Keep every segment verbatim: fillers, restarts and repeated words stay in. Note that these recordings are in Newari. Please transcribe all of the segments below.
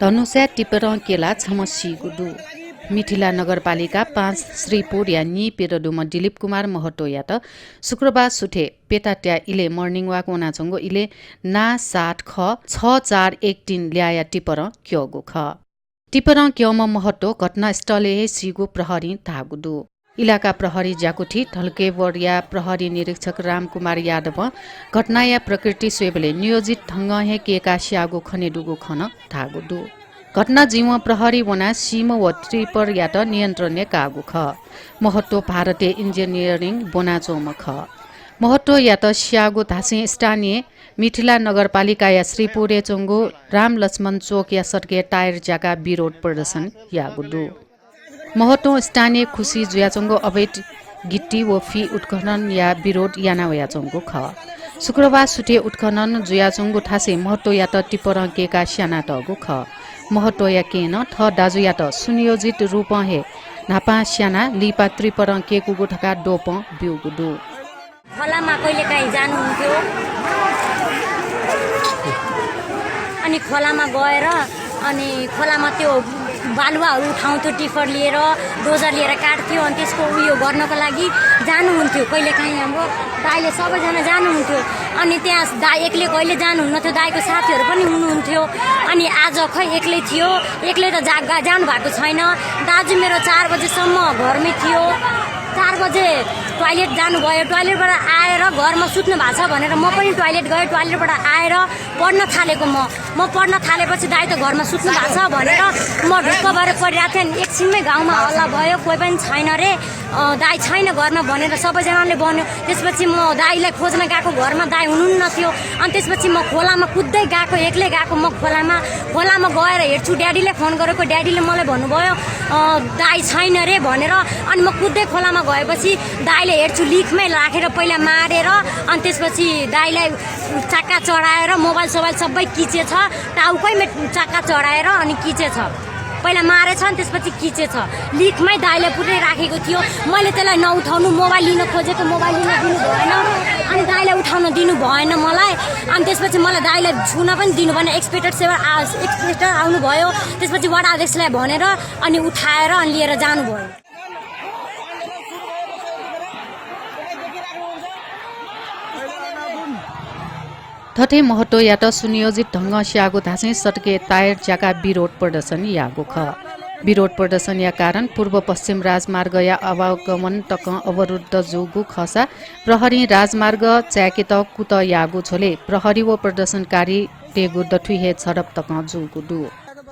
धनुषाय् टिपरं क्यला छम्ह सीगु दु। मिथिला नगरपालिका पाँच श्रीपुरया नीप्यदँ दुम्ह दिलीप कुमार महतोयात शुक्रबार सुथय् प्यतात्या इलय् morning walk वनाच्वंगु इलय् ना सात ख छ चार एक तीन ल्याःया टिपरं क्यःगु खः। टिपरं क्यःम्ह महतो घटनास्थलय् हे सीगु प्रहरीं धाःगु दु। इलाका प्रहरी ज्याकुथि धल्केवरया प्रहरी निरीक्षक रामकुमार यादवं घटनाया प्रकृति स्वयेबलय् नियोजित ढंगं हे क्यय्काः स्याःगु खनेदुगु खँ नं धाःगु दु। घटना जिवं प्रहरी वनाः सीम्ह व टिपरयात नियन्त्रणय् काःगु खः। महतो भारतीय इन्जिनियरिङ ब्वनाच्वंम्ह खः। महतोयात स्याःगु धासें स्थानीय मिथिला नगरपालिकाया श्रीपुरय् च्वंगु रामलक्ष्मण चोकया सडकय् टायर ज्याकाः विरोध प्रदर्शन याःगु दु। महतों स्थानीय खुसी जुयाच्वंगु अवैध गिट्टी व फि उत्खननया विरोध याना वयाच्वंगु खः। शुक्रबार सुथय् उत्खनन जुयाच्वंगु थासय् महतोयात टिपरं क्यय्काः स्यानातःगु खः। महतोया केहेँनं थः दाजुयात सुनियोजित रूपं हे न्हापां स्यानाः लिपा टिपरं क्यय्कूगु धकाः द्वपं ब्यूगु दु। खोलामा कहिलेकाहीँ जानुहुन्थ्यो। अनि खोलामा गएर, अनि खोलामा त्यो बालुवाहरू उठाउँथ्यो, टिपर लिएर, डोजर लिएर काट्थ्यो। अनि त्यसको उयो गर्नको लागि जानुहुन्थ्यो कहिलेकाहीँ हाम्रो दाइले, सबैजना जानुहुन्थ्यो। अनि त्यहाँ दाइ एक्लै कहिले जानुहुन्नथ्यो, दाइको साथीहरू पनि हुनुहुन्थ्यो। अनि आज खै एक्लै थियो, एक्लै त जा-, गा-, जानुभएको छैन। दाजु मेरो चार बजेसम्म घरमै थियो। चार बजे टोयलेट जानुभयो, टोयलेटबाट आएर घरमा सुत्नु भएको छ भनेर म पनि टोयलेट गएँ। टोयलेटबाट आएर पढ्न थालेको म, म पढ्न थालेपछि दाइ त घरमा सुत्नु भएको छ भनेर म ढुक्क भएर पढिरहेको थिएँ। अनि एकछिनमै गाउँमा हल्ला भयो, कोही पनि छैन रे, अँ, दाइ छैन घरमा भनेर सबैजनाले भन्यो। त्यसपछि म दाइलाई खोज्न गएको, घरमा दाइ हुनुहुन्न थियो। अनि त्यसपछि म खोलामा कुद्दै गएको, एक्लै गएको म खोलामा। खोलामा गएर हेर्छु, ड्याडीलाई फोन गरेको, ड्याडीले मलाई भन्नुभयो, अँ, दाइ छैन रे भनेर। अनि म कुद्दै खोलामा गएपछि दाइले हेर्छु लिकमै राखेर पहिला मारेर, अनि त्यसपछि दाइलाई चाक्का चढाएर मोबाइल सोबाइल सबै किचेछ, टाउकैमा चाक्का चढाएर अनि किचेछ। पहिला मारेछ, अनि त्यसपछि किचेछ। लिकमै दाइलाई पुरै राखेको थियो। मैले त्यसलाई नउठाउनु, मोबाइल लिन खोजेको, मोबाइल लिन दिनु भएन। अनि दाइलाई उठाउन दिनु भएन मलाई। अनि त्यसपछि मलाई दाइलाई छुन पनि दिनु भएन। इन्सपेक्टर सेवा आ-, इन्सपेक्टर आउनुभयो। त्यसपछि वडा अध्यक्षलाई भनेर अनि उठाएर अनि लिएर जानुभयो। थथे महतोयात सुनियोजित ढंगं स्याःगु धासें सडकय् टायर ज्याकाः विरोध प्रदर्शन याःगु खः। विरोध प्रदर्शनया कारण पूर्व पश्चिम राजमार्गया आवागमन तकं अवरुद्ध जूगु खःसा प्रहरीं राजमार्ग चाय्केत कुतः याःगु झ्वलय् प्रहरी व प्रदर्शनकारी तय्गु दथुइ हे झडप तकं जूगु दु।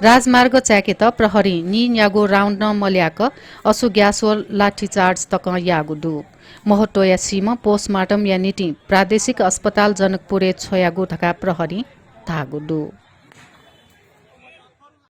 राजमार्ग चाय्केत प्रहरीं नीन्यागू round नं मल्याक असुग्यास व लाठीचार्ज तकं याःगु दु। महतोया सीम्ह postmortem या निंतिं प्रादेशिक अस्पताल जनकपुरय् छ्वयागु धकाः प्रहरीं धाःगु दु।